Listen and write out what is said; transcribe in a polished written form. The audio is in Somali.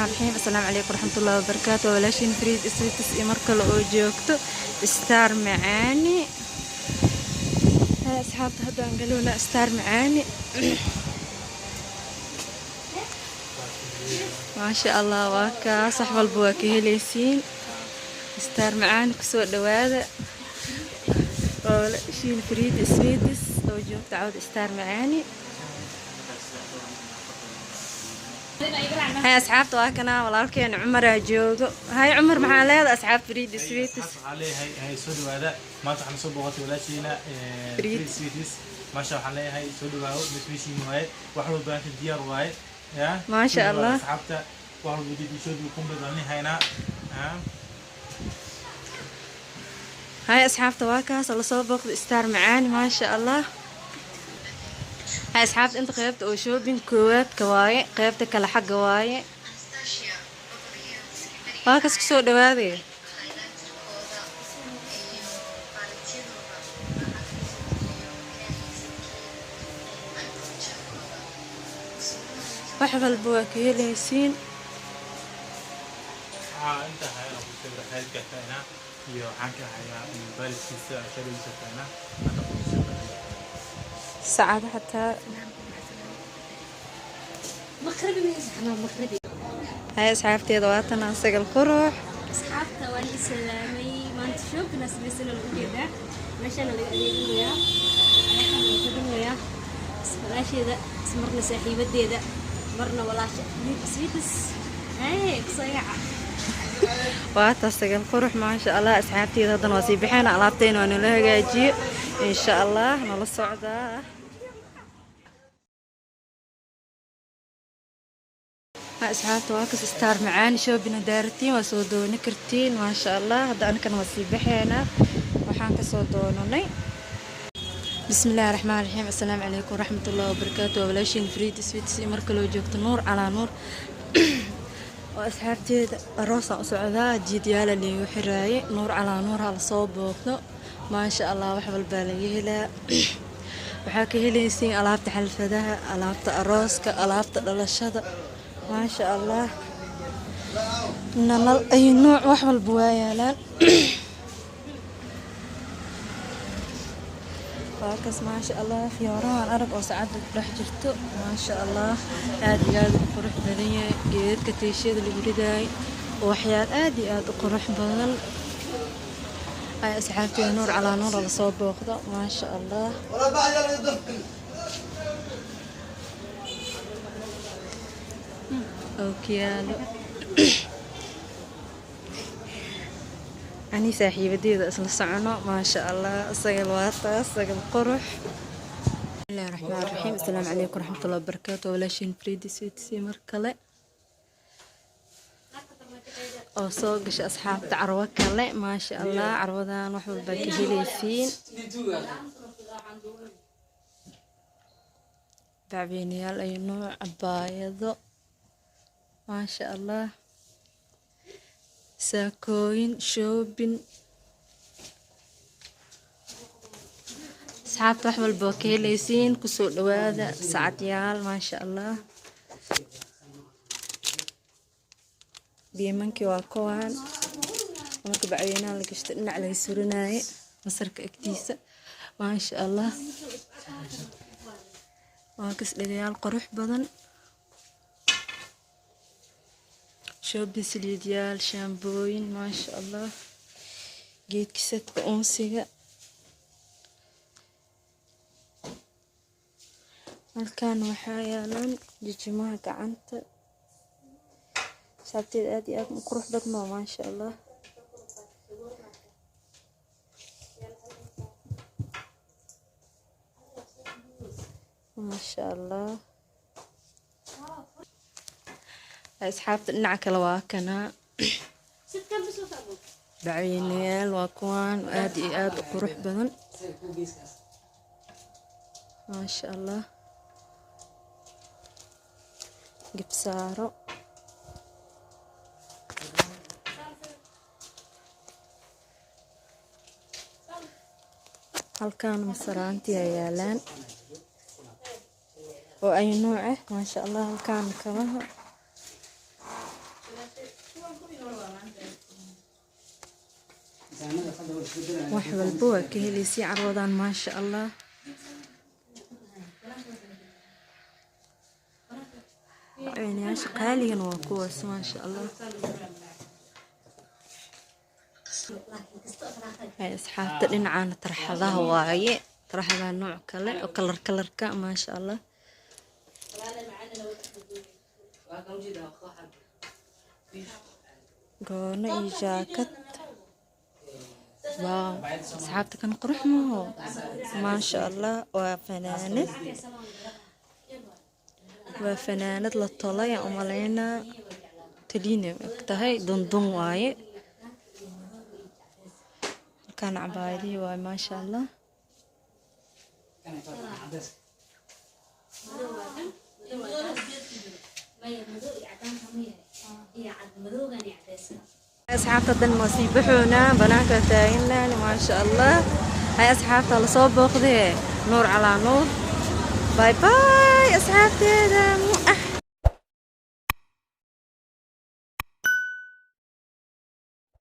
Raxmaan raxiim. Asalaamu calaykum waraxmatullahi wabarakaatu. Walaashiin Fariid Sweets iyo mar kale oo joogto Star Macaani. Hay asxaabta, haddaan galowna Star Macaani. Maasha Allah, waa kaas, wax walba waa ka helaysiin Star Macaani. Kusoo dhawaada. Waa walaashiin Fariid Sweets oo joogta cawda Star Macaani. Hay asxaabta, waa kana walaalkeena Cumaraa joogo. Hay Cumar, maxaa leedahay asxaab Fariid Sweets? Waxaan leeyahay, hay soo dhawaada. Maanta waxaan soo booqatay walaashiina Fariid. Fariid Sweets. Maasha, waxaan leeyahay soo dhawaawo, meeshiin waaye, wax walba baanta diyaar waaye ya. Maasha Soo dhawaada Allah. Asxaabta, wax walba dib complete waan haynaa. Hay asxaabta, waa kaas oo lasoo booqday Star Macaani, maasha Allah. Hay asxaabta, inta qaybta oo shopping koowaadka waaye, qaybta kale xagga waaye. Waa kaas, kusoo dhawaaday. Wax walba waa ka helaysiin. Waxaa inta hayaa ku sawir xeelka taana iyo waxaan ka hayaa baaliskiisa, shadowgiisa taana hadda ku sawir. Saacada xataa. مغربي من احنا مغربي. Hay asxaabteeda, waa tan sagal qurux. Asxaabta, waan islaamay. Maanta shopping samaysana lagu jeedaa, meeshana laga adeeganayaa, waxaan lagu gadanayaa walaasheeda, marna saaxiibadeeda, marna walaasha Sweets. Ay kusayaca. Waa taas sagal qurux, maasha Allah. Asxaabteeda, haddana waa sii bixeen, alaabteena waa nala hagaajiyo, insha Allah nala socdaa. Ha asxaabta, waa kas Star Macaani. Shopping daaratiin waa soo dooni kartiin, maasha Allah. Hadda anakana waa sii baxeynaa, waxaan kasoo doonanay. Bismi illaahi raxmaan raxiim. Assalaamu calaykum waraxmatullahi wabarakaatu. Waa walaashiin Fariid Sweets iyo mar kaloo joogto nuur calaa nuur. Oo asxaabteeda, aroosaan u socdaa, jiidyaala liigu xiraaye. Nuur calaa nuur, ha lasoo booqdo, maasha Allah. Wax walbaa laga helaa. Waxaa ka helaysiin alaabta xalfadaha, alaabta arooska, alaabta dhalashada, maasha Allah. Nalal ay nooc, wax walba waa yaalaan. Waa kaas, maasha Allah. Fiyoorahan arag oo saacadda ku dhex jirto, maasha Allah, aad iyo aad u qurux badan yahay. Geedadka tiishada lagu ridaayay, waxyaal aad iyo aad u qurux badan. Ay asxaabteeda, nuur calaa nuur, lasoo booqdo, maasha Allah. Ookiyaalo ani saaxiibadeeda isla socono, maasha Allah. Sagal, waa taas sagal qurux. Bismillahi raxmaan raxiim. Asalaamu calaykum waraxmatullahi wabarakaatu. Walaashiin Fariidi Sweets mar kale oo soo gasha asxaabta carwo kale, maasha Allah. Carwadan wax walbaa ka helaysiin. Bacweynayaal ay nooc, cabaayado, maasha Allah, saakooyin, shopping. Asxaabta, wax walba waa ka helaysiin, kusoo dhawaada. Sacadyaal, maasha Allah. Biimankii waa kuwaan marka bacweynaha la gashto dhinac laga surinaaye, masarka agtiisa, maasha Allah. Waa kas dhagayaal qurux badan, shopping, saliidyaal, shaambooyin, maasha Allah. Geedka sadka uunsiga. Halkan waxaa yaalaan jijimaha gacanta. Asxaabteeda, aad iyo aad u qurux badnaa, maasha Allah. Maasha Allah. Asxaabta, dhinaca kale waa kanaa. Bacweynayaal waa kuwaan aad iyo aad u qurux badan, maasha Allah. Gibsaaro. Halkaan masaraantii ay yaalaan oo ay nooc ah, maasha Allah. Halkaan kabaha. Wax walba waa ka helaysay carwadan, maasha Allah. Ceynayaasha qaaligana waa kuwaas, maasha Allah. Hay asxaabta, dhinacaana tarxadaha waaye, tarxadaha nooc kale oo kalar kalarka, maasha Allah. Goono iyo jaakad. Waaw asxaabta, kan qurux maho? Maasha Allah. Waa fanaanad, waa fanaanad la tolay aan umaleynaa, taliina eg tahay, dundun waaye. Halkaan cabaayadihii waaye, maasha Allah. Asxaabta, dan waa sii baxoonaa, banaanka taaganaan, maasha Allah. Hay asxaabta, lasoo booqdee, nuur calaa nuur. Bye bye asxaabteeda.